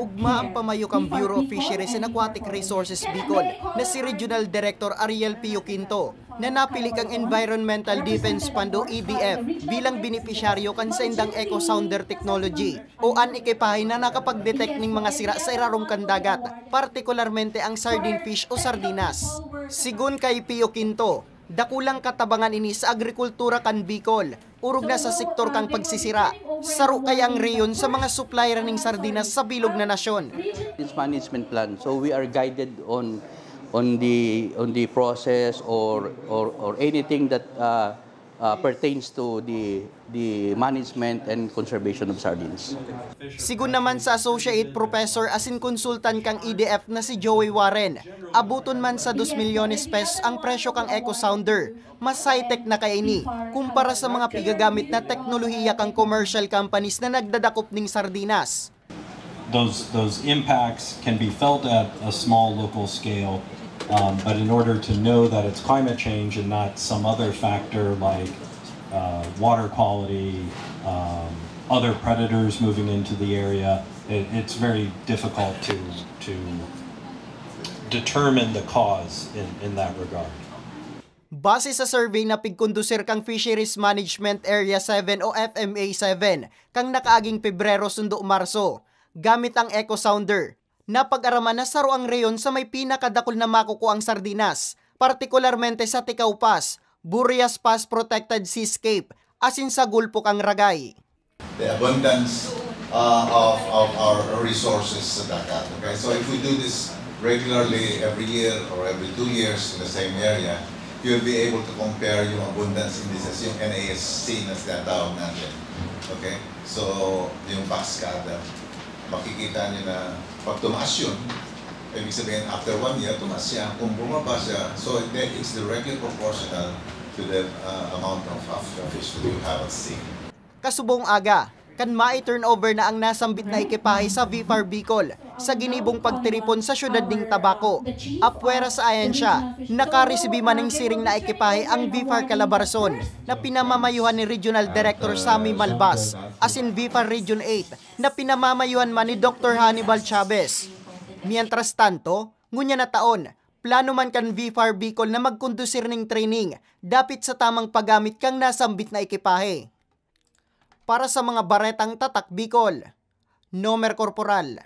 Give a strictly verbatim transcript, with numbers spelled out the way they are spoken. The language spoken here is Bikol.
Ugma ang pamayo kan Bureau of Fisheries and Aquatic Resources Bicol na si Regional Director Ariel Pio Quinto, na napili kang Environmental Defense Fund o E D F bilang benepisyaryo kan saindang Echo Sounder technology o an ekipahe na nakapag-detect ning mga sira sa irarom kan dagat, partikularmente ang sardine fish o sardinas. Sigon kay Pio Quinto, dakulang katabangan ini sa agrikultura kan Bicol, orog na sa sektor kan pagsisira. Saro kaya ang rehiyon sa mga supplier ning sardinas sa bilog na nasyon. It's management plan. So we are guided on on the on the process or or or anything that uh, uh, pertains to the the management and conservation of sardines. Sigon naman sa Associate Professor asin konsultan kan E D F na si Joey Warren, abuton man sa dos milyones pesos ang presyo kan Echo Sounder, mas high-tech na kaini kumpara sa mga pigagamit na teknolohiya kan commercial companies na nagdadakop ning sardinas. Those, those impacts can be felt at a small local scale, um, but in order to know that it's climate change and not some other factor like uh, water quality, um, other predators moving into the area, it, it's very difficult to, to determine the cause in, in that regard. Base sa survey na pigkondusir kan Fisheries Management Area seven o F M A seven, kan nakaaging Pebrero sundo Marso, gamit ang Echo Sounder, napag-araman na saro ang rehiyon sa may pinakadakul na makukuang sardinas, partikularmente sa Tikau Pass, Burias Pass Protected Seascape, asin sa Gulpo kan Ragay. The abundance uh, of, of our resources sa dagat. Okay? So if we do this regularly every year or every two years in the same area, you'll be able to compare yung abundance indices, yung N A S C na tinatawag natin. Okay? So, yung PASCADA, makikita nyo na pag tumaas yun, ibig sabihin after one year, tumaas siya. Kung bumaba siya, so it's directly proportional to the uh, amount of, of fish that you have at sea. Kasubong aga, kan mai-turnover na ang nasambit na ekipahe sa V F A R Bicol sa ginibong pagtiripon sa siyudad ning Tabaco, apwera sa ahensya, nakaresibi man ning siring na ekipahe ang V F A R Calabarzon na pinamamayuhan ni Regional Director Sammy Malbas asin V F A R Region eight na pinamamayuhan man ni Doktor Hannibal Chavez. Mientras tanto, ngunyan na taon, plano man kan V F A R Bicol na magkondusir ning training dapit sa tamang paggamit kan nasambit na ekipahe. Para sa mga baretang Tatak Bicol, Nomer Corporal.